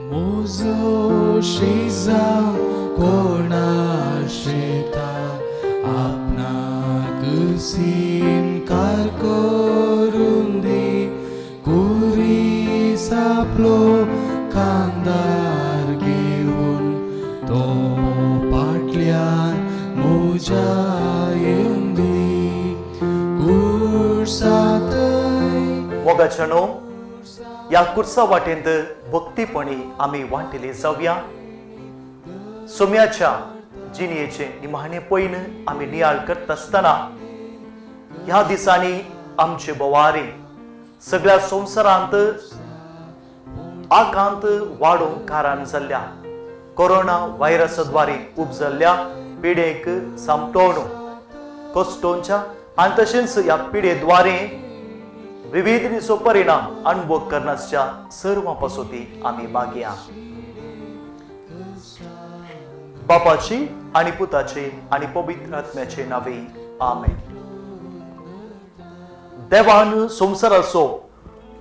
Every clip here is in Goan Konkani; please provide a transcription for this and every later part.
म्हजो शेजा कोणाशेता आपणाक सिनकार करून दी कुरीस आपलो कांदार घेवन तो पाटल्यान म्हज्या येवंदी कुर्सातय. मोगाच्यानो, ह्या कुर्सा वाटेंत भक्तीपणी आमी वांटिली जावया. सोम्याच्या जिणयेचे निमाणे पयन आमी नियाळ करता आसतना ह्या दिसांनी आमचे बोवारी सगळ्या संवसारांत आकांत वाडोवंक कारण जाल्ल्या कोरोना व्हायरसाद्वारे उपजल्ल्या पिडेक सामटोवन कश्टोंच्या आनी तशेंच ह्या पिडेद्वारे विविध रितीचो परिणाम अनुभव करनासच्या सर्वां पासोती आमी मागया. बापाची आनी पुताची आनी पवित्र आत्म्याचे नावे, आमेन. देवान संवसाराचो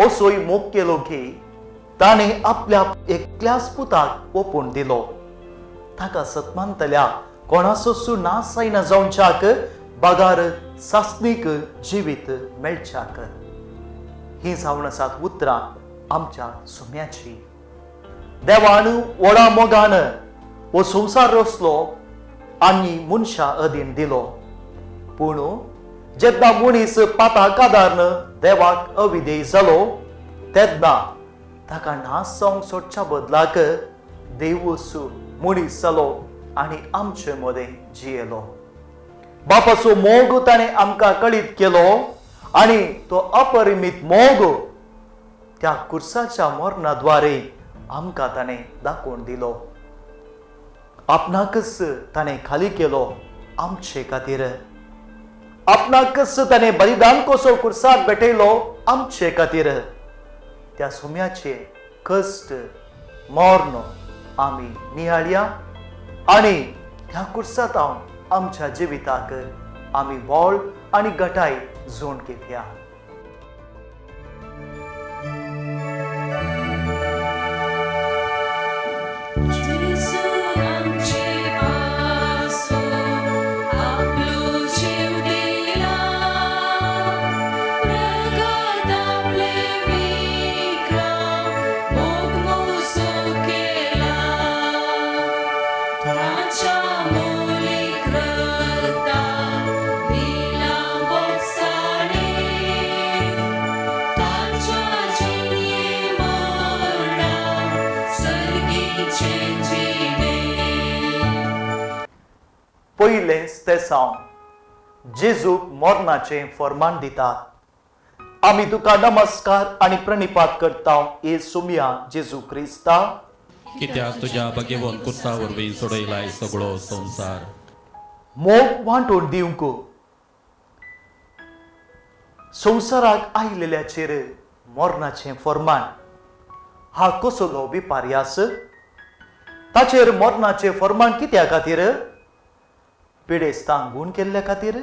असोय मोग केलो की ताणें आपल्या एकल्याच पुताक ओपून दिलो, ताका सतमानतल्या कोणाचो नाश जायना जावच्याक बगार सासणीक जिवीत मेळच्याक. ही जावन आसात उतरां आमच्या सुम्याची. देवान व्हडा मोगान हो संवसार रचलो आनी मनशा अधीन दिलो, पूण जेन्ना मनीस पाता कादारन देवाक अविधेय जालो तेन्ना ताका नाश जावंक सोडच्या बदलाक देवूस मनीस जालो आनी आमचे मदें जियेलो. बापाचो मोग ताणें आमकां कळीत केलो आनी तो अपरिमीत मोग त्या कुर्साच्या मरणाद्वारे आमकां ताणें दाखोवन दिलो. आपणाकच ताणें खाली केलो आमचे खातीर, आपणाकच ताणें बलिदान कसो कुर्साक भेटयलो आमचे खातीर. त्या सुम्याचे कश्ट मर्ण आमी नियाळया आनी त्या कुर्सात आमच्या जिविताक आमी बळ आनी घटाय जोड घेवया. जेजू आमचे पासून आपलो जीव दिला, रगत आपले विक्रम मोग मोजो केला, ताच्या मोलीक रगतान दिला बोगसाणे, ताच्या जिणे मरणान सर्गीचे जिणे. पयलें तेसांव. जेजूक मरणाचें फर्मान दितात. आमी तुका नमस्कार आनी प्रणिपात करता ए सुमया जेजू क्रिस्ता, कित्याक तुज्या भगेवन कुर्सा वरवीं सोडयलाय सगळो संवसार. मोग वांटून दिवंक संवसाराक आयिल्ल्याचेर मरणाचें फर्मान हा कसलो विपार्यास? ताचेर मरणाचें फर्मान कित्या खातीर? पिडेस्तांक गूण केल्ल्या खातीर,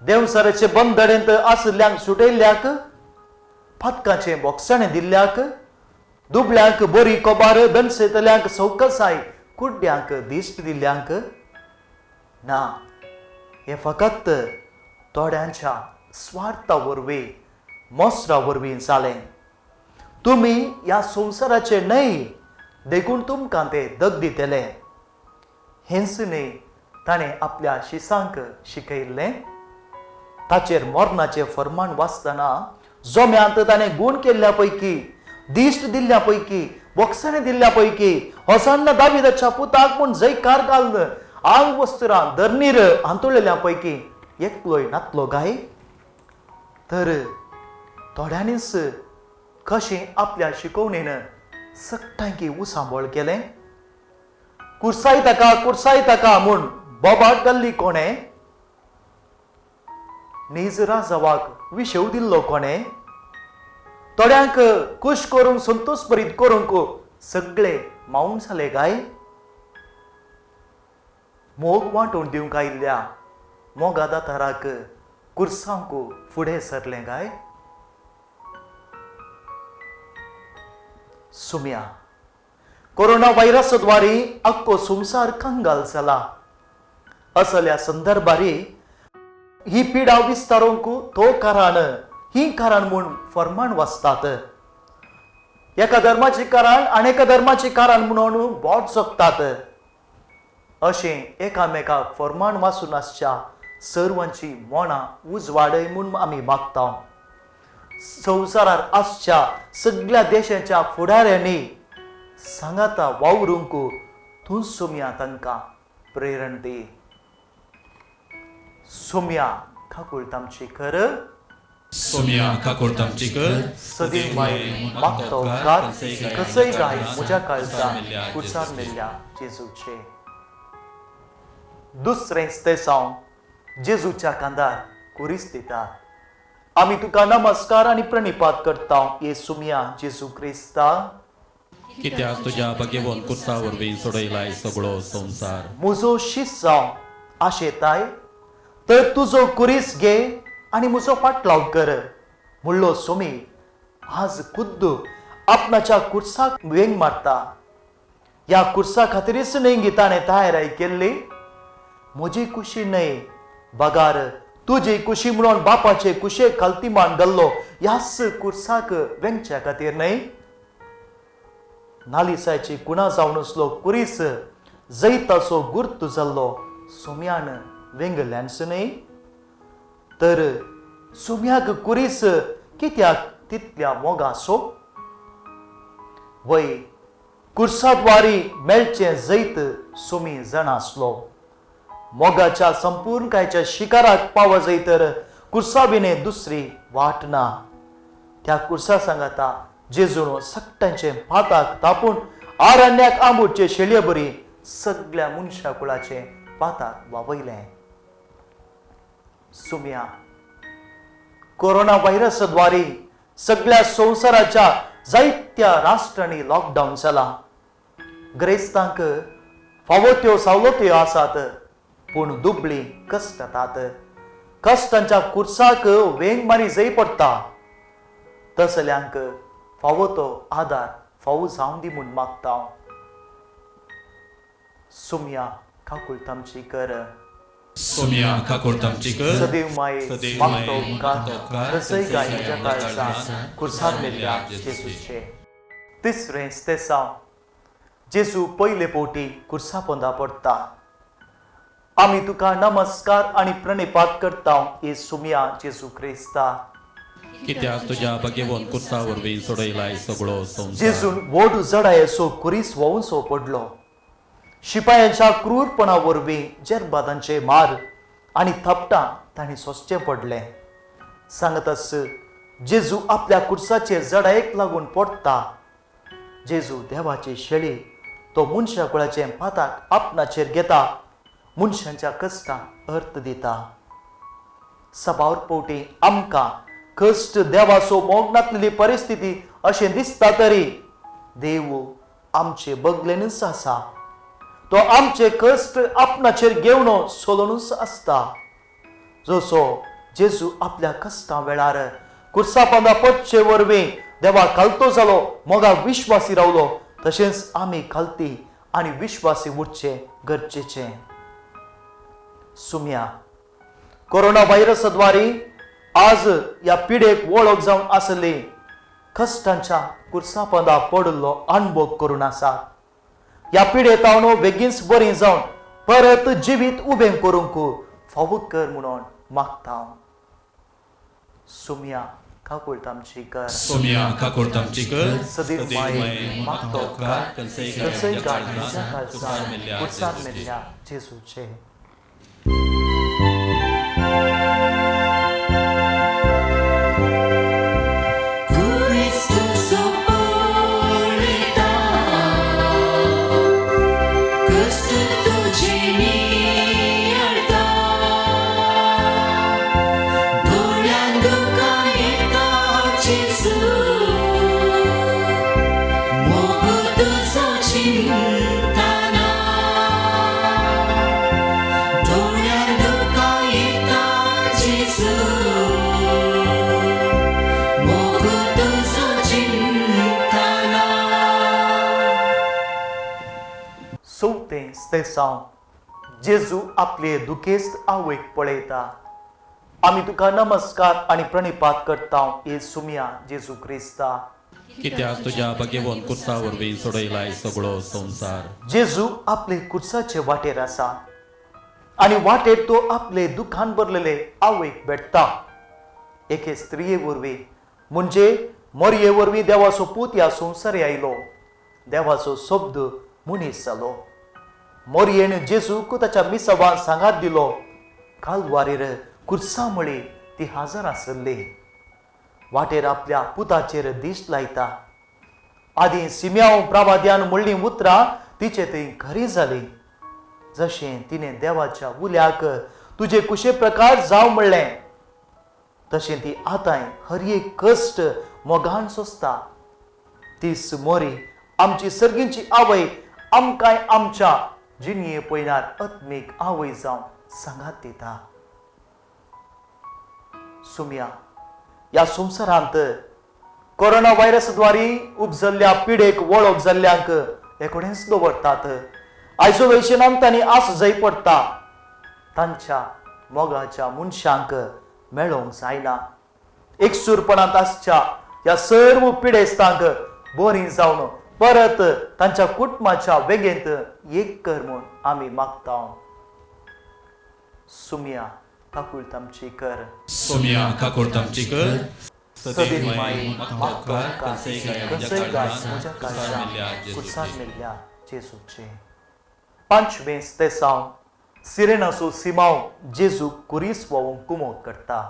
देंवसाराचे बंदडेंत आशिल्ल्यांक सुटयल्ल्याक, पातकाचें बोगसणें दिल्ल्याक, दुबळ्यांक बरी कोबार, दणसेतल्यांक सवकसाय, कुड्ड्यांक दिश्ट दिल्ल्यांक? ना, हें फकत थोड्यांच्या स्वार्था वरवीं, मोसरा वरवीं जालें. तुमी ह्या संवसाराचे न्हय, देखून तुमकां ते दग दितले. हेंच न्हय ताणें आपल्या शिसांक शिकयल्लें? ताचेर मरणाचें फर्मान वाचतना जोम्यांत ताणें गूण केल्ल्या पैकी, दिश्ट दिल्ल्या पैकी, बोगसणें दिल्ल्या पैकी, होसान्न दाविदाच्या पुताक म्हूण जयकार घालून आंग वस्त्रां धरणीर हांतुळलेल्या पैकी एकलोय नातलो गाय? तर थोड्यांनीच कशें आपल्या शिकवणेन सगटांकी उसांबळ केलें? कुर्साय ताका, कुर्साय ताका म्हूण बोबाट घाल्ली कोणें? नीज राजावाक विशेव दिल्लो कोणें? थोड्यांक खूश करूंक, संतोश भरीत करूंक सगळे मावन जाले काय? मोग वांटून दिवंक आयिल्ल्या मोगा दाताराक कुर्सांक फुडें सरलें काय? सुम्या, कोरोना व्हायरसाद्वारे आख्खो संवसार कंगाल जाला. असल्या संदर्भारी ही पिडा विस्तारूंक तो कारण ही कारण म्हूण फर्मान वाचतात. एका धर्माची कारण आनी एका धर्माची कारण म्हणून बोट जगतात. अशें एकामेकाक फर्मान वाचून आसच्या सर्वांची मनां उजवाडय म्हूण आमी मागता. संवसारार आसच्या सगळ्या देशांच्या फुडाऱ्यांनी सांगाता वावरूंक तूं सोम्या तांकां प्रेरण दी. सोम्या काकूळट आमची कर. सोम्या काकूळट आमची कर. सदैव माये मागता उपकार कसय गाय म्हज्या काळजा कुर्सार मेल्ल्या जेजूचे. दुसरें स्तेसांव जेजूच्या कांदार कुरीस दितात. आमी तुका नमस्कार आनी प्रणिपात करता ये सुमिया जेजू क्रिस्ता, कित्याक तुज्या भगेवन कुर्सा वरवीं सोडयलाय सगळो संवसार. म्हजो शीस जावं आशेताय तर तुजो कुरीस घे आनी म्हजो फाटलाव कर म्हणलो सोमी आज खुद्द आपणाच्या कुर्साक वेंग मारता. ह्या कुर्सा खातीरच न्हय ताणें तयारी केल्ली. म्हजी कुशी न्हय बगार तुजी कुशी म्हणून बापाचे कुशेक खालती मान घाल्लो ह्याच कुर्साक वेंगच्या खातीर न्हय. नालिसायची कुणा जावन आसलो कुरीस जैताचो गुर्त जाल्लो सोम्यान वेंगल्यानच न्हय. तर सोम्याक कुरीस कित्याक तितल्या मोगासो? वय कुर्साद्वारी मेळचें जैत सोमी जाणा आसलो. मोगाच्या संपूर्णकायच्या शिकाराक पाव जाय तर कुर्सा विणे दुसरी वाट ना. त्या कुर्सा सांगाता जेजून सगट्यांचे पाताक तापून आरण्याक आंबूटचे शेळये बरी सगळ्या मनशा कुळाचे पाताक वावयलें. सुम्या कोरोना व्हायरसाद्वारे सगळ्या संवसाराच्या जायत्या राष्ट्रांनी लॉकडावन जाला. ग्रेस्तांक फावो त्यो सवलत्यो आसात पूण दुबळी कश्टतात. कश्टांच्या कुर्साक वेंग मारी जय पडटा. तसल्यांक फावो तो आदार फावो जावं दी म्हूण मागता. सुम्या काकूळट आमची कर. सोम्या काकूळट आमची कर. सदैव माये सदैव मागतो माये उपकार मागतो उपकार कसय गाय म्हज्या काळजा कुर्सार मेल्ल्या जेजूचे. जेजूचे. तिसरें स्तेसांव जेजू पयले पोटी कुर्सा पोंदा पडटा. आमी तुका नमस्कार आनी प्रणिपात करता ये सुम्या जेजू क्रिस्ता, कित्याक तुज्या भगेवन कुर्सा वरवीं सोडयलाय सगळो संवसार. जेजून व्हड जडायेचो कुरीस व्हांवचो पडलो. शिपायांच्या क्रूरपणा वरवीं जेरबादांचे मार आनी थपटां तांणी सोंसचें पडलें. सांगतास जेजू आपल्या कुर्साचे जडायेक लागून पडटा. जेजू देवाची शेळी तो मनशा कुळाचें पाताक आपणाचेर घेता, मनशांच्या कश्टांक अर्थ दिता. सबावर पवटी आमकां कश्ट देवाचो मोग नासलेली परिस्थिती अशें दिसता तरी देव आमचे बगलेनूच आसा. तो आमचे कश्ट आपणाचेर घेवन सोलूनच आसता. जसो जेजू आपल्या कश्टां वेळार कुर्सा पांदा पडचे वरवीं देवा खालतो जालो, मोगाक विश्वासी रावलो, तशेंच आमी खालती आनी विश्वासी उरचें गरजेचें. सुम्या कोरोना व्हायरसाद्वारे आज ह्या पिडेक वळख जावन आसली कश्टांच्या कुर्सा पडिल्लो अणभव करून आसा. ह्या पिडे तावन बेगीनच बरी जावन परत जिवीत उबें करूंक फावो कर म्हणून मागता. सुम्या काकूळट आमची कर. सोम्या काकूळट आमची कर. सदैव माये मागतो उपकार कसय गाय म्हज्या काळजा कुर्सार मेल्ल्या जेजूचे. कुरीस तुजो पळयता, कश्ट तुजे नियाळता, दोळ्यांत दुकां येता जेजू, मोग तुजो चिंतना, चवथें स्तेसांव. जेजू आपले दुखेस्त आवयक पळयता. आमी तुका नमस्कार आनी प्रणिपात करता हे सुमया जेजू क्रिस्ता, कित्याक तुज्या भगेवन कुर्सा वरवीं सोडयलाय सगळो संवसार. जेजू आपले कुर्साचे वाटेर आसा आनी वाटेर तो आपले दुखान भरलेले आवयक भेटता. एके स्त्रिये वरवीं म्हणजे मोरये वरवीं देवाचो पूत ह्या संवसारी आयलो. देवाचो शब्द मनीस जालो. मोरयेन जेजूक ताच्या मिसवान सांगात दिलो. कालवारीर कुर्सा मळी ती हाजर आसली. वाटेर आपल्या पुताचेर दीस लायता. आदीं सिम्याव प्रवाद्यान म्हणलीं उतरां तिचे थंय खरी जाली. जशें तिणें देवाच्या उल्याक तुजे कुशे प्रकार जावं म्हणलें, तशें ती आतांय हर एक कश्ट मोगान सोंसता. तीच मोरी आमची सर्गींची आवय आमकांय आमच्या जिणये पयनार आत्मीक आवय जावं सांगात दिता. सुमया, ह्या संवसारांत कोरोना व्हायरस द्वारे उपजल्ल्या पिडेक वळख जाल्ल्यांक एकोडेंच दवरतात. आयसोलेशनान तांणी आस जय पडटा. तांच्या मोगाच्या मनशांक मेळोवंक जायना. एकसूरपणांत आसच्या ह्या सर्व पिडेस्तांक बरीं जावन परत तांच्या कुटुंबाच्या वेगेंत एक कर म्हूण आमी मागता. सुमया काकूळत आमची कर. सोमया काकूळत आमची कर. सदैव माई मागता कसंय गाय म्हज्या काळजांत कुर्सार मेल्ल्या जेजूचे. पांचवें स्तेसांव. सिरेनाचो सिमांव जेजू कुरीस व्हांवूंक कुमोक करता.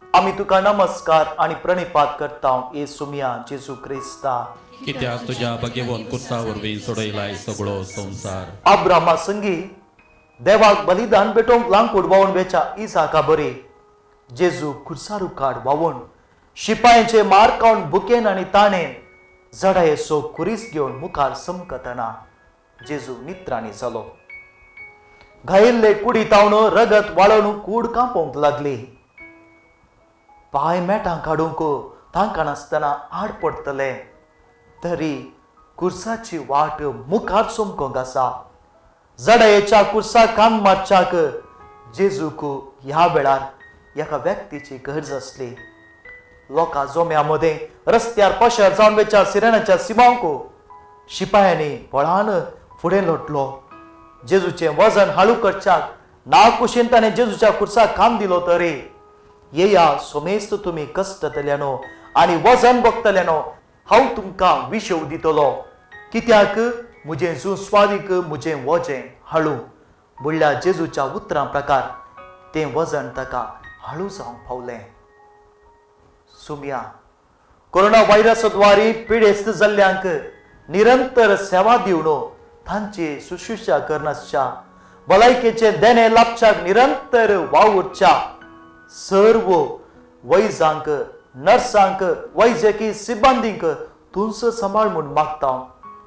आमी तुका नमस्कार आनी प्रणिपात करता हे सुमया जेजू क्रिस्ता, कित्याक तुज्या भगेवन कुर्सा वरवीं सोडयलाय सगळो संवसार. अब्रामा संगी देवाक बलिदान भेटोवंक लांकूड व्हांवून वेच्या इसाका बरी जेजू कुर्सारू काड व्हांवून शिपायांचे मार खावन भुकेन आनी ताणें जडायेचो कुरीस घेवन मुखार समकतना जेजू नित्राणी जालो. घायिल्ले कुडी तावन रगत वाळोवन कूड कांपोवंक लागली. पांय मेटां काडूंक तांकां नासतना आड पडटले तरी कुर्साची वाट मुखार चमकोंक आसा. जडायेच्या कुर्सा कान मारच्याक जेजूक ह्या वेळार एका व्यक्तीची गरज आसली. लोकां जोम्या मदें रस्त्यार पशार जावन वेच्या सिरेनाच्या सिमांवक शिपायांनी बळान फुडें लोटलो. जेजूचें वजन हाळू करच्याक ना कुशीन ताणें जेजूच्या कुर्साक कान दिलो तरी येया सोमेस्त तुमी कश्टतल्यानो आनी वजन भोगतल्यानो, हांव तुमकां विशव दितलो. कित्याक म्हजें जुस्वादीक म्हजें वजें हाळू म्हणल्यार जेजूच्या उतरां प्रकार तें वजन ताका हाळू जावंक पावलें. सुमया, कोरोना व्हायरस द्वारे पिडेस्त जाल्ल्यांक निरंतर सेवा दिवन तांची शुश्रूषा करनासच्या भलायकेचें देणें लाभच्याक निरंतर वावुरच्या सर्व वैजांक, नर्सांक, वैजकी सिब्बंदींक तूंच सांबाळ म्हूण मागता.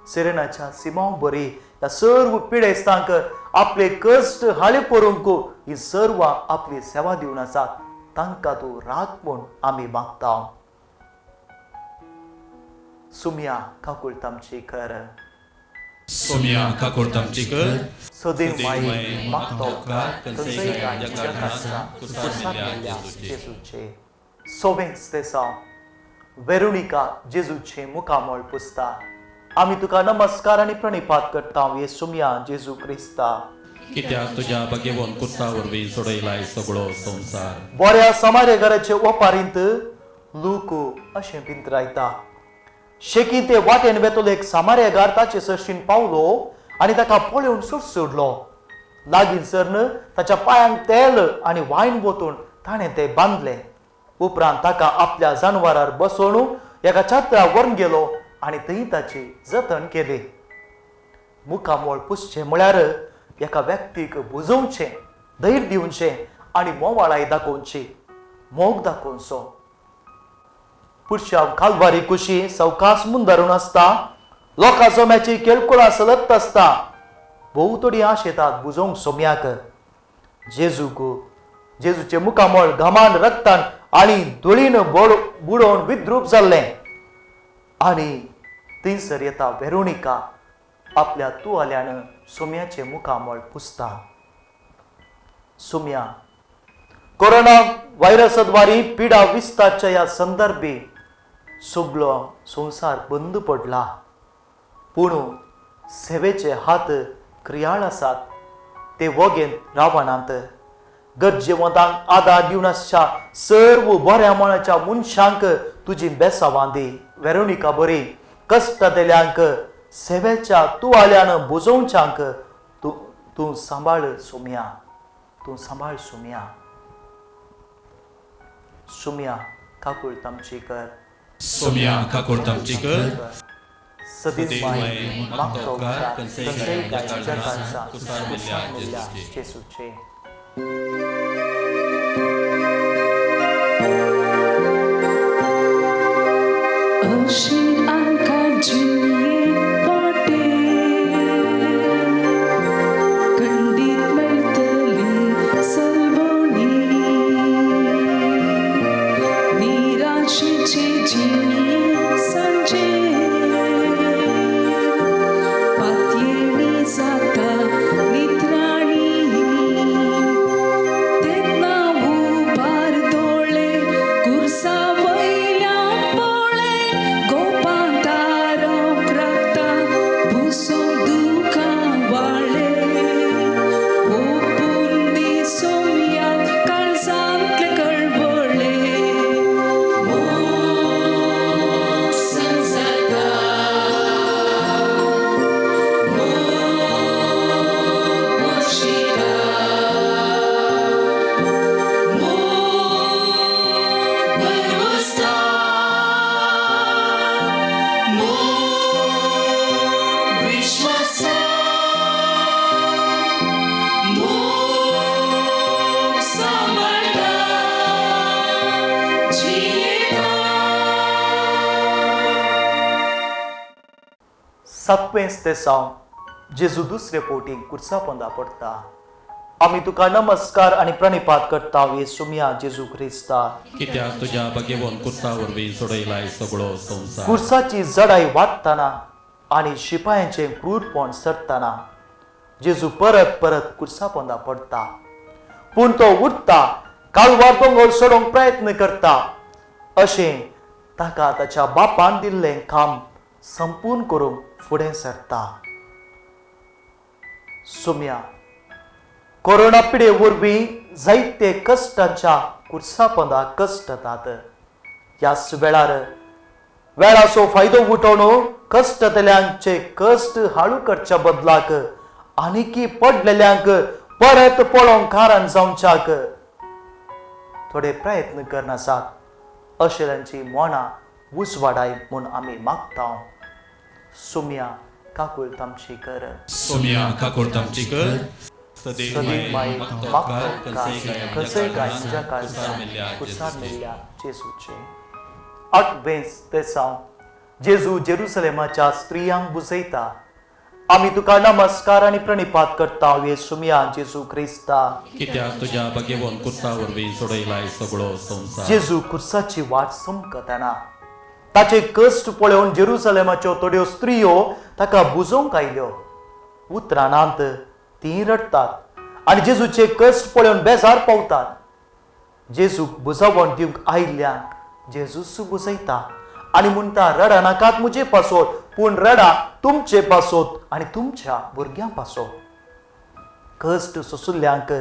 सिरेनाच्या सिमांव बरी ह्या सर्व पिडेस्तांक आपले कश्ट हाळी करूंक ही सर्व आपली सेवा दिवन आसात. तांकां तूं राख म्हूण आमी मागता. सुमया काकूळत आमची कर. सोमया काकूळत आमची कर. सदैव माई मागता कसंय गाय म्हज्या काळजांत कुर्सार मेल्ल्या जेजूचे. सोवें स्तेसांव. वेरोनिका जेजूचें मुखामळ पुसता. आमी तुका नमस्कार आनी प्रणिपात करता हे सुमया जेजू क्रिस्ता, कित्याक तुज्या भगेवन कुर्सा वरवीं सोडयलाय सगळो संवसार. बऱ्या समारे घराचे ओपारींत लूक अशें पिंतरायता. शेकी ते वाटेन वेतलो एक सामारेगार ताचे सरशीन पावलो आनी ताका पळोवन सुडसुडलो. लागीं सरन ताच्या पांयांक तेल आनी वायन वोतून ताणें तें बांदलें. उपरांत ताका आपल्या जानवरार बसोवन एका छात्रा व्हरून गेलो आनी थंय ताची जतन केली. मुखामळ पुसचें म्हळ्यार एका व्यक्तीक बुजोवचें, धैर्य दिवचें आनी मोवाळाय दाखोवची, मोग दाखोवचो. पुरशांव कालवारी कुशी सवकास मुंदारून आसता. लोकां जोम्याची केळकुळां सलत आसता. भोव थोडी आश येतात बुजोवंक सोम्याक. जेजूक जेजूचें मुखामळ घामान रक्तान आनी धुळीन बुडोवन विद्रूप जाल्लें. आनी थंयसर येता वेरोनिका. आपल्या तुवाल्यान सोम्याचें मुखामळ पुसता. सोम्या, कोरोना व्हायरसाद्वारे पिडा विस्तारच्या ह्या संदर्भी सगलो संवसार बंद पडला, पूण सेवेचे हात क्रियाळ आसात, ते वोगेंत रावणांत. गरजेवंतांक आदार दिवन आसच्या सर्व बऱ्या मनाच्या मनशांक तुजी बेसावां दी. वेरोनिका बरी कश्टतेल्यांक सेवेच्या तुवाल्यान बुजोवच्यांक तूं तूं सांबाळ सोम्या, तूं सांबाळ सोम्या. सोम्या काकूळ आमची कर. सोम्या काकूळ आमची कर. सदींच माय मागतो उपकार खंयचेय काय जगाचा कुसार मेल्ल्या जेसूचे. अशी आमकां जिणेक वाटे खंडीत मेळटली सलवणी, निराशेचे जिणे सांजे पातयेणी जाता नित्राणी, तेन्ना उबार दोळे कुर्सा वयल्या पोळे, गोपांतारोक राखता बुसो दुकां वाळे, ओपून दी सोमयाक काळजांतले कळवळे. मोग संवसारता, मोग पोशिता, मोग भरवसा, मोग विश्वासा, मोग सांबाळटा जियेता. सातवें तेसांव जेजू दुसरे फावटी कुर्सा पोंदा पडटा. आमी तुका नमस्कार आनी प्रणिपात करता हे सोम्या जेजू क्रिस्ता, कित्याक तुज्या भगेवन कुर्सा वरवीं सोडयलाय सगळो संवसार. कुर्साची जडाय वाडटना आनी शिपायांचें क्रूरपण सरतना जेजू परत परत कुर्सा पोंदा पडटा, पूण तो उठता, कालवार दोंगर सोडोवंक प्रयत्न करता. अशें ताका ताच्या बापान दिल्लें काम संपूर्ण करूंक फुडें सरता. सोम्या, कोरोना पिडे वरवीं जायते कश्टांच्या कुर्सा पोंदा कश्टतात. ह्याच वेळार वेळाचो फायदो उठोवन कश्टतल्यांचे कश्ट हाळू करच्या बदलाक आनीकी पडलेल्यांक परत पळोवंक कारण जावच्याक थोडे प्रयत्न करनासात. अशेल्यांची मनां उजवाडाय म्हूण आमी मागता. सोम्या काकूळ आमची कर. सोम्या काकूळ आमची कर. सदीं माय मागतो मागतो उपकार उपकार खंयचेय काय तुज्या कुसार मेल्ल्या काळजांत कुसार जेजूचे. मेल्ल्या जेजूचे. आठवें तेसांव जेजू जेरुसलेमाच्या स्त्रियांक बुजयता. आमी तुका नमस्कार आनी प्रणिपात करता हे सोम्या जेजू क्रिस्ता, कित्याक तुज्या भगेवन कुर्सा वरवीं सोडयलाय सगळो संवसार. जेजू कुर्साची वाट समकतना ताचे कश्ट पळोवन जेरुसलेमाच्यो थोड्यो स्त्रियो ताका बुजोवंक आयल्यो. उतरानांत तीं रडटात आनी जेजूचे कश्ट पळोवन बेजार पावतात. जेजूक बुजवण दिवंक आयिल्ल्यांक जेजूच बुजयता आनी म्हणटा, रडा नाकात म्हजे पासत, पूण रडा तुमचे पासत आनी तुमच्या भुरग्यां पासत. कश्ट सोंशिल्ल्यांक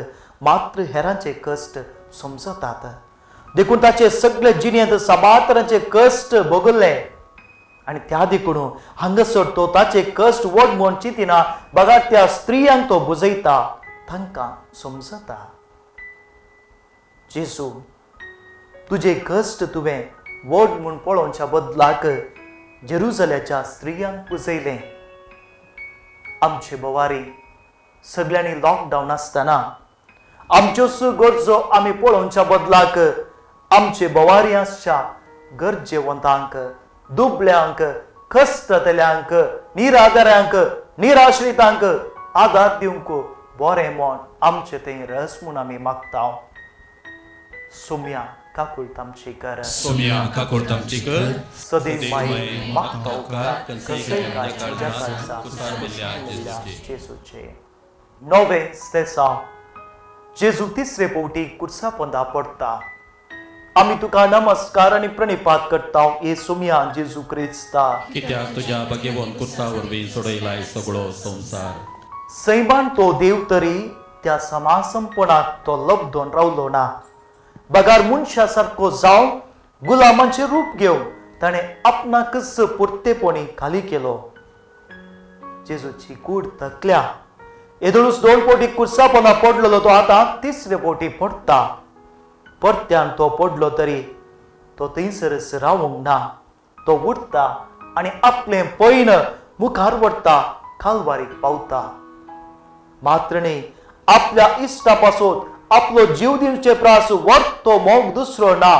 मात्र हेरांचे कश्ट समजतात, देखून ताचे सगळे जिणेंत साबार तरांचे कश्ट भोगले आनी त्या देखून हांगासर तो ताचे कश्ट व्हड म्हूण चिंतिना, बगार त्या स्त्रियांक तो बुजयता, तांकां समजता. जेजू, तुजे कश्ट तुवें व्हड म्हूण पळोवच्या बदलाक जेरुजल्याच्या स्त्रियांक पुजयलें. आमचे बोवारी सगळ्यांनी लॉकडावन आसतना आमच्योच गरजो आमी पळोवच्या बदलाक आमचे बोवारी आसच्या गरजेवंतांक, दुबळ्यांक, कश्टतल्यांक, निराधाऱ्यांक, निराश्रितांक आदार दिवंक बरें म्हण आमचें तें रस म्हूण आमी मागता. सोम्या काकुळट आमची कर. सोम्या काकुळट आमची कर. सदैव माई मागता उपकार कसय काय तुज्या काळजा मेल्ल्या जेजूचे. नवे स्तेसांव. जेजू तिसरे पवटी कुर्सा पोंदा पडटा. आमी तुका नमस्कार आनी प्रणिपात करता हे सोम्या जेजू क्रिस्ता, कित्याक तुज्या भगेवन कुर्सा वरवीं सोडयलाय सगळो संवसार. सैमान तो देव तरी त्या समासमपणाक तो लब्दोन रावलो ना, बगार मनशा सारको जावन गुलामांचें रूप घेवन ताणें आपणाकच पुरतेपणी खाली केलो. जेजूची कूड थकल्या. येदोळूच दोन पोटी कुर्सा पोंदा पडलेलो तो आतां तिसरे पोटी पडटा. परत्यान तो पडलो तरी तो थंयसरच रावंक ना. तो उठता आनी आपलें पैन मुखार व्हरता, कालवारीक पावता. मात्र न्ही, आपल्या इश्टा पासून आपलो जीव दिवचे प्रास वर्तो मोग दुसरो ना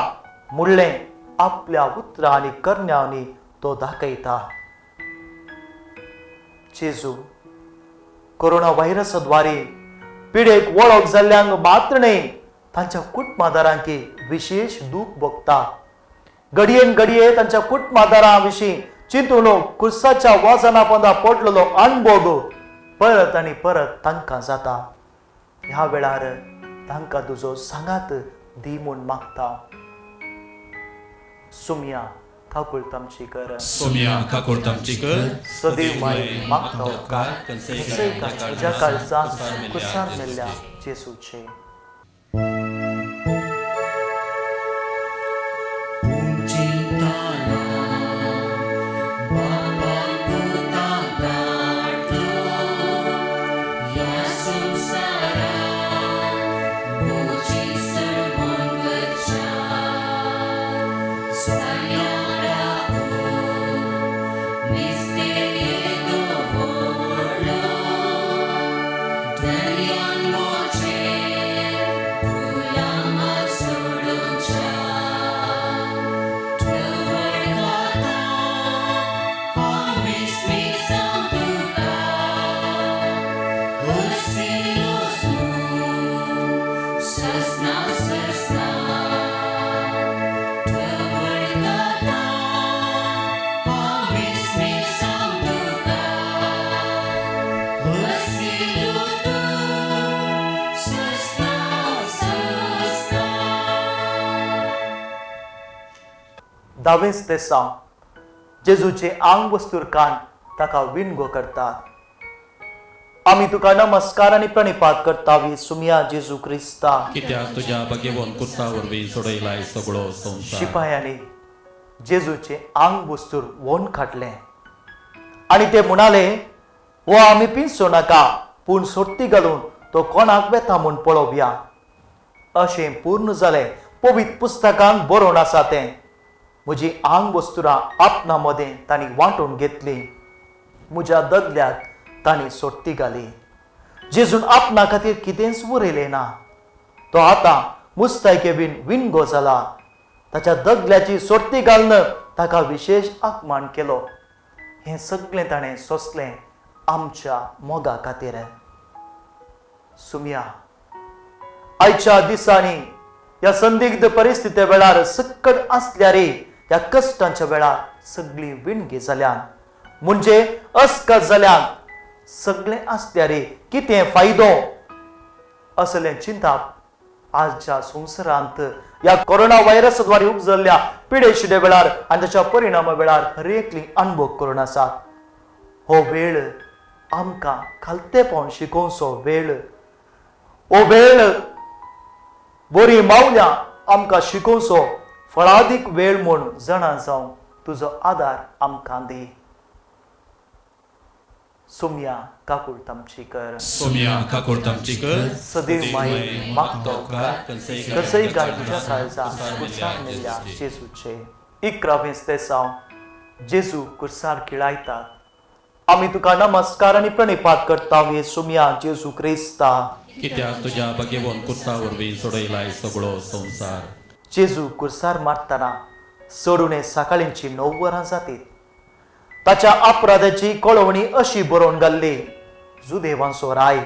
म्हणलें आपल्या उतरां आनी करण्यांनी तो दाखयता. जेजू कोरोना व्हायरसाद्वारे पिडेक वळख जाल्ल्यांक मात्र न्ही, तांच्या कुटुंबादारांकी विशेश दूख भोगता. घडयेन घडये तांच्या कुटुंबादारां विशीं चिंतून कुर्साच्या वाजना पोंदा पडलेलो अणभोग परत आनी परत तांकां जाता. ह्या वेळार तांकां तुजो सांगात दी म्हूण मागता. सुमया काकुळट आमची कर. सोम्या काकुळट आमची कर. सदैव माई मागता उपकार कसय काय तुज्या काळजा कुर्सार मेल्ल्या जेजूचे. दावेंच तेसांव. जेजूचे आंग वस्तूर कान ताका विणगो करतात. आमी तुका नमस्कार आनी प्रणिपात करता सुमया जेजू क्रिस्ता, कित्याक तुज्या भगेवन कुर्सा वरवीं सोडयलाय सगळो संवसार. शिपायांनी जेजूचे आंग वस्तूर वोन काडलें आनी ते म्हणाले, हो आमी पिंजचो नाका, पूण सोडटी घालून तो कोणाक वेता म्हूण पळोवया. अशें पूर्ण जालें पवित्र पुस्तकांत बरोवन आसा तें. म्हजी आंग वस्तुरां आपणा मदें तांणी वांटून घेतली, म्हज्या दगल्याक तांणी सोडटी घाली. जेजून आपणा खातीर कितेंच उरयलें ना. तो आतां मुस्तायके बीन विणगो जाला. ताच्या दगल्याची सोडटी घालून ताका विशेश अपमान केलो. हें सगळें ताणें सोंसलें आमच्या मोगा खातीर. सुमया, आयच्या दिसांनी ह्या संदिग्ध परिस्थिती वेळार सकट आसल्यार ह्या कश्टांच्या वेळार सगळीं विणगी जाल्यान, म्हणजे अस्कत जाल्यान, सगळें आसल्यार कितें फायदो असलें चिंताप आजच्या संवसारांत ह्या कोरोना व्हायरसाद्वारे उपजल्ल्या पिडेशिडे वेळार आनी ताच्या परिणामा वेळार हरेकली अणभव करून आसात. हो वेळ आमकां खालतेपण शिकोवचो वेळ. हो वेळ बरी मावल्या आमकां शिकोवचो फळादीक वेळ म्हूण जाणा जावं तुजो आदार आमकां दी. सुमया काकुळट आमची कर. सोम्या काकुळट आमची कर. सदैव माई मागता उपकार कसय काय तुज्या काळजा कुर्सार मेल्ल्या जेजूचे. 11वें तेसांव. जेजू कुर्सार खिळायतात. आमी तुका नमस्कार आनी प्रणिपात करता हे सुमया जेजू क्रिस्ता, कित्याक तुज्या भगेवन कुर्सा वरवीं सोडयलाय सगळो संवसार. जेजू कुर्सार मारतना चडुणे सकाळींची 9 वरां जातीत. ताच्या अपराधाची कळोवणी अशी बरोवन घाल्ली, जुदेवांचो राय.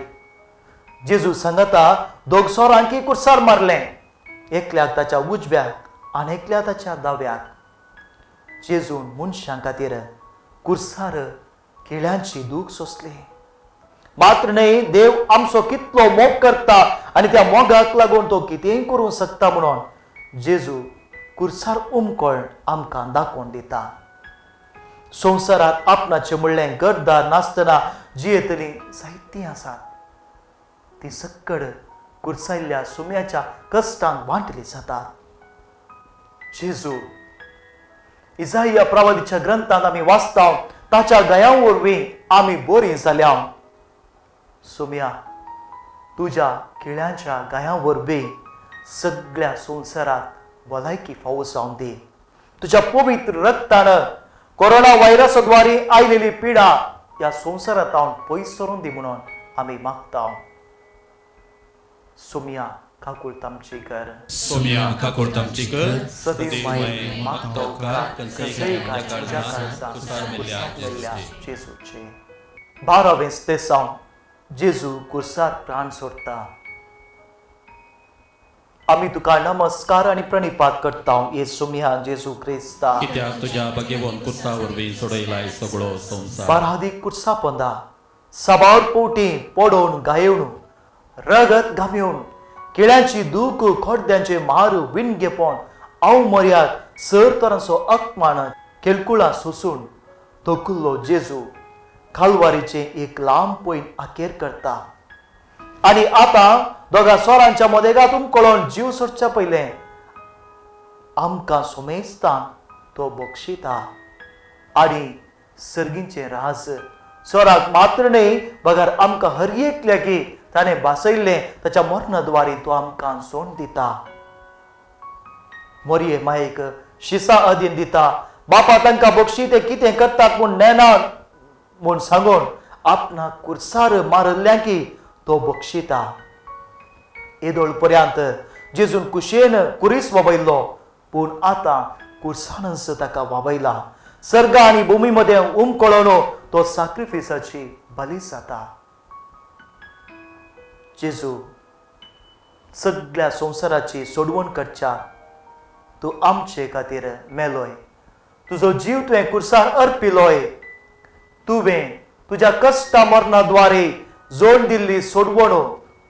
जेजू सांगता दोग सोरांकी कुर्सार मारलें. एकल्याक ताच्या उजव्याक आनी एकल्या ताच्या दाव्याक. जेजून मनशां खातीर कुर्सार किळ्यांची दूख सोंसली. मात्र न्हय, देव आमचो कितलो मोग करता आनी त्या मोगाक लागून तो कितेंय करूंक शकता म्हणून जेजू कुर्सार उमकळ आमकां दाखोवन दिता. संवसारांत आपणाचें म्हणलें घरदार नासतना जियेतलीं जायतीं आसात. ती सक्कड कुर्सायल्ल्या सुम्याच्या कश्टांक वांटली जातात. जेजू इजाइया प्रवादीच्या ग्रंथांत आमी वाचता, ताच्या गया वरवीं आमी बरीं जाल्या. सुम्या, तुज्या किळ्यांच्या गायां वरवीं सगळ्या संवसारात भलायकी फावो जावन दी. तुज्या पवित्र रक्तान कोरोना व्हायरसा द्वारे आयलेली पिडा ह्या संवसारांत पयस सरून दी म्हणून आमी मागता. सुम्या, काकूळ आमची कर. सोम्या काकूळ आमची कर. सदैव मागीर मागतो कसय तुज्या काळजांत मेल्ल्या जेजूचे. 12वें स्तेसांव. जेजू कुर्सार प्राण सोडटा. आमी तुका नमस्कार आनी प्रणिपात करता ये सुम्या जेजू क्रिस्ता. कित्याक तुज्या भगेवन कुर्सा वरवीं सोडयलाय सगळो संवसार. बारादीक कुर्सा पोंदा साबार पोटी पडोवन गायोवन रगत घामेवन किळ्यांची दूख खोड्ड्यांचे मार विणगेपण हांव मर्याद सर तरांचो अपमान केलकुळां सोसून तोकुल्लो जेजू खालवारीचें एक लांब पयन आकेर करता. आनी आतां दोगां सोरांच्या मदेगात उमकळोन जीव सोडच्या पयलें आमकां सोमेस्तां तो बक्षिता. आनी सर्गींचें राज सोराक मात्र न्हय बगर आमकां हर एकल्याकी ताणें भासयल्लें ताच्या मरणाद्वारे तो आमकां सोंड दिता. मोरये मायेक शिसा अधीन दिता. बापा तांकां बक्षी ते कितें करतात म्हूण नेना म्हूण सांगून आपणाक कुर्सार मारिल्ल्यांकी तो बक्षिता. येदोळ पर्यंत जेजून कुशेन कुरीस वाबयल्लो, पूण आतां कुर्सानच ताका वाबयला. सर्ग आनी भुमी मदें उमकळोन तो साक्रिफिसाची बली जाता. जेजू सगळ्या संवसाराची सोडवण करच्या तूं आमचे खातीर मेलोय. तुजो जीव तुवें कुर्सार अर्पिलोय. तुवें तुज्या कश्टा मरणा द्वारे जोड दिल्ली सोडवण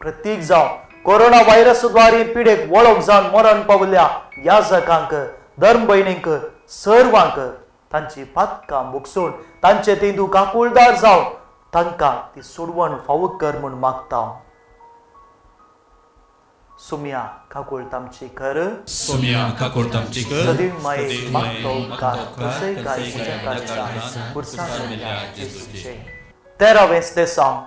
प्रतीक जावं कोरोना व्हायरस द्वारे पिडेक वळख जावन मरण पावल्या याजकांक, धर्म भयणींक, सर्वांक तांची पातकां भोगसून तांचे तेंदू काकुळदार जावन तांकां ती सोडवण फावो कर म्हूण मागता. सुम्या काकूळ आमची कर. सोम्या काकूळ आमची कर. सदैव माये मागतो उपकार कसय काय तुज्या काळजांत कुर्सार मेल्ल्या जेजूचे. 13वें स्तेसांव.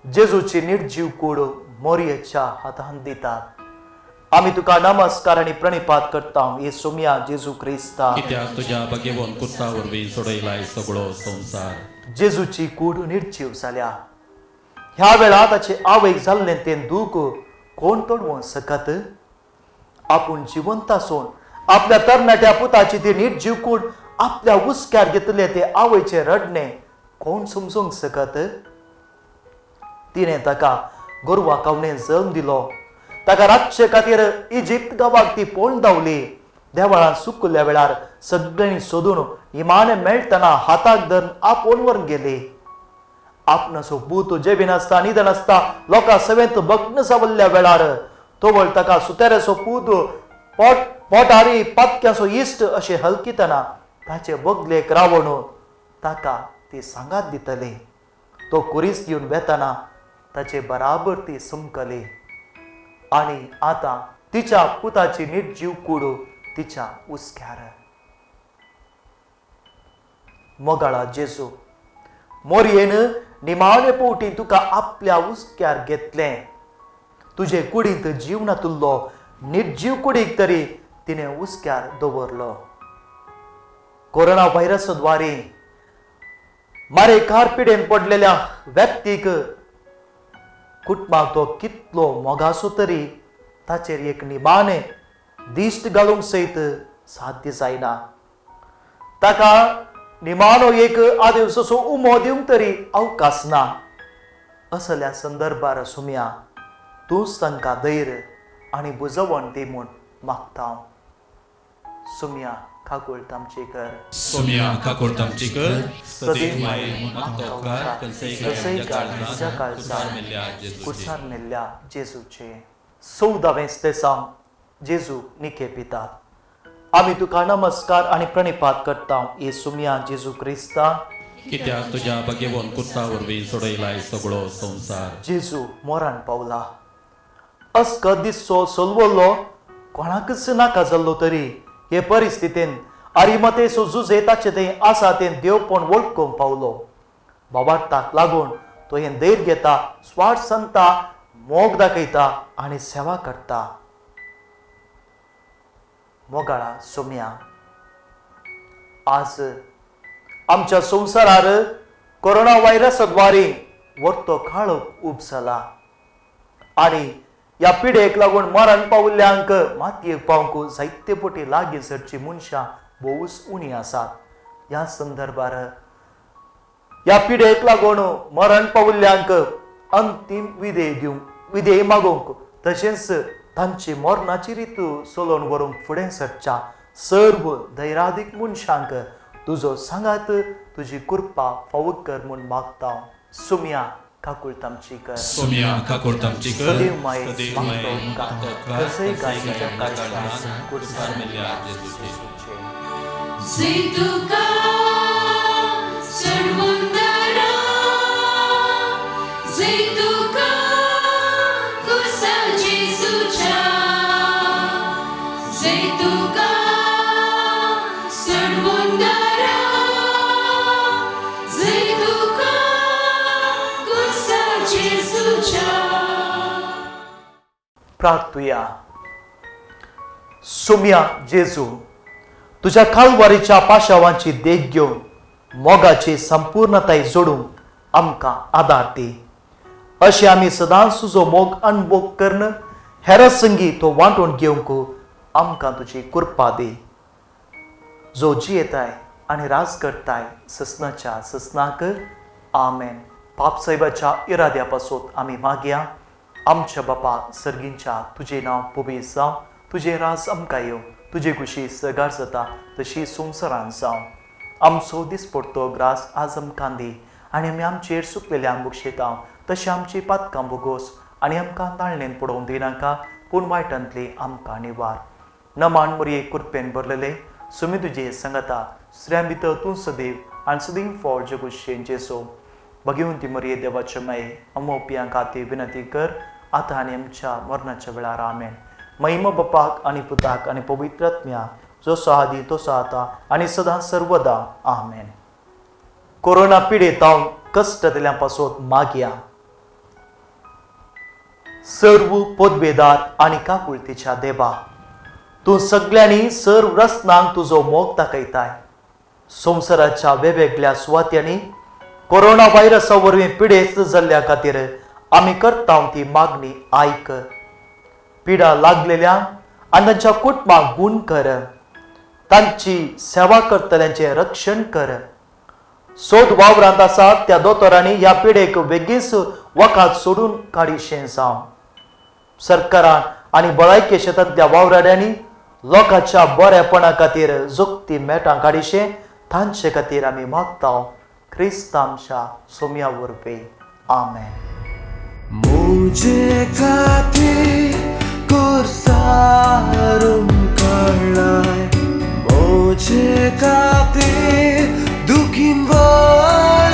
जेजूची निर्जीव कूड मोरयेच्या हातान दितात. आमी तुका नमस्कार आनी प्रणिपात करता हे सोम्या जेजू क्रिस्ता. कित्याक तुज्या भगेवन कुर्सा वरवीं सोडयलाय सगळो संवसार. जेजूची कूड निर्जीव जाल्या. ह्या वेळार ताचे आवयक जाल्लें तें दूख कोण तोडवंक शकत? आपूण जिवंत आसून आपल्या तरणाट्या पुताची ती निर्जीव कूड आपल्या हुस्क्यार घेतले ते आवयचें रडणें कोण समजूंक शकत? तिणें ताका गोरवां कावणे जल्म दिलो. ताका रातचे खातीर इजिप्त गांवाक ती पळोवन धांवली. देवळांत सुकल्या वेळार सगळ्यांनी सोदून इमाने मेळटना हाताक धरून आपोवन व्हरून गेली. आपणाचो पूत जेविनासता न्हिदनासता लोकां सवेंत भग्न जावल्ल्या वेळार तवळ ताका सुतेराचो पूत पोट पोटारी पातक्याचो इश्ट अशें हलकितना ताचे बगलेक रावण ताका ती सांगात दितली. तो कुरीस घेवन वेतना ताचे बराबर ती समकली. आनी आतां तिच्या पुताची निर्जीव कूड तिच्या हुस्क्यार. मोगाळा जेजू, मोरयेन निमाणे पवटी तुका आपल्या हुस्क्यार घेतलें. तुजे कुडींत जीव नातुल्लो निर्जीव कुडीक तरी तिणें हुस्क्यार दवरलो. कोरोना व्हायरस द्वारे मारेकार पिडेन पडलेल्या व्यक्तीक कुटुंबाक तो कितलो मोगासो तरी ताचेर एक निमाणें दिश्ट घालूंक सयत साध्य जायना. ताका निमाणो एक आदेवसो उमो दिवंक तरी अवकाश ना. असल्या संदर्भार सुम्या तूंच तांकां धैर्य आनी बुजवण दी म्हूण मागता. सुम्या काकुळट आमची कर. सोम्या काकुळट आमची कर. सदैव माये मागतो उपकार कसय काळजान कुर्सार मेल्ल्या जेजूचे. 14वें स्तेसांव जेजू निके पितात. आमी तुका नमस्कार आनी प्रणिपात करता ये सुम्या जेजू क्रिस्ता, कित्याक तुज्या भगेवन कुर्सा वरवीं सोडयलाय सगळो संवसार. जेजू मोरान पावला. अस्कत दिसचो सोलवल्लो कोणाकच नाका जाल्लो तरी हे परिस्थितीन आरिमतेसो जुजे ताचे थंय आसा तें देवपण वळखूंक पावलो. बाबार्थाक लागून तो हें धैर्य घेता, स्वार्थ सांगता, मोग दाखयता आनी सेवा करता. मोगाळा सोम्या, आज आमच्या संवसारार कोरोना व्हायरसा द्वारे वर्तो काळो उब जाला आनी ह्या पिडेक लागून मरण पावल्ल्यांक मातयेक पावंक जायते पटी लागीं सरची मनशां भोवच उणी आसात. ह्या संदर्भार ह्या पिडेक लागून मरण पावल्ल्यांक अंतीम विधेय दिवंक, विधेय मागूंक, तशेंच तांची मरणाची रितू चलोवन व्हरूंक फुडें सरच्या सर्व धैरादीक मनशांक तुजो सांगात, तुजी कृपा फावो कर म्हूण मागता. सुम्या काकुळट आमची कर. सोम्या काकुळट आमची कर. सदैव माये सदैव मागतो माये उपकार मागतो उपकार कसय कसय काळजान कुर्सार मेल्ल्या जेजूचे. तुका सोडवंदारा, जय तुका कुर्सा जेजूच्या, जय तुका सोडवंदारा, जय तुका कुर्सा जेजूच्या. प्रार्थुया. सुम्या जेजू, तुज्या कालवारीच्या पाशावांची देख घेवन मोगाची संपूर्णताय जोडूंक आमकां आदार दी. अशें आमी सदांच तुजो मोग अणभोग करून हेर संगी तो वांटून घेवंक आमकां तुजी कृपा दी. जो जियेताय आनी राज करताय ससनाच्या ससनाक. आमेन. पाप साहेबाच्या इराद्या पासत आमी मागया. आमच्या बापा सर्गींच्या, तुजें नांव पवित्र जावं, तुजें राज आमकां येवं, तुजे कुशी सगार जाता तशी संवसारान जावं. आमचो दिसपडतो ग्रास आज आमकां दी आनी आमी आमचेर सुकलेल्या बक्षेता तशें आमची पातकां बोगोस आनी आमकां ताळणेन पडोवंक दिनाका, पूण वायटांतली आमकां निवार. नमान मुरये कुरपेन भरलेले सुमी तुजे सांगता, स्त्रियां भितर तूं सदैव आनी सदैव फळ जगुशेन जेसो. भगवंती मरये देवाचे माये अमोपियां खातीर विनंती कर आतां आनी आमच्या मरणाच्या वेळार. आमेन. महिमा बापाक आनी पुताक आनी पवित्र आत्म्या, जसो आदी तसो आतां आनी सदां सर्वदा. आमेन. कोरोना पिडेताव कश्ट दिल्या पासत मागया. सर्व पदवेदार आनी काकुळतीच्या देवा, तूं सगल्यांनी सर्व रसनांक तुजो मोग दाखयताय. संवसाराच्या वेगवेगळ्या सुवात्यांनी कोरोना व्हायरसा वरवीं पिडेस्त जाल्ल्या खातीर आमी करता ती मागणी आयक. पिडा लागलेल्या आनी तांच्या कुटुंबाक गूण कर, तांची सेवा करतल्यांचें रक्षण कर. सोद वावरांत आसात त्या दोतोरांनी ह्या पिडेक बेगीच वखद सोडून काडिशें जावं. सरकारान आनी भलायकी शेतांतल्या वावराड्यांनी लोकांच्या बरेपणा खातीर जोगती मेटां काडिशें तांचे खातीर आमी मागता क्रिस्त आमच्या सोम्या वरवीं. आमेन. मुझे खातीर कुर्सार उमकळाय, मुझे खातीर दुखीन वयर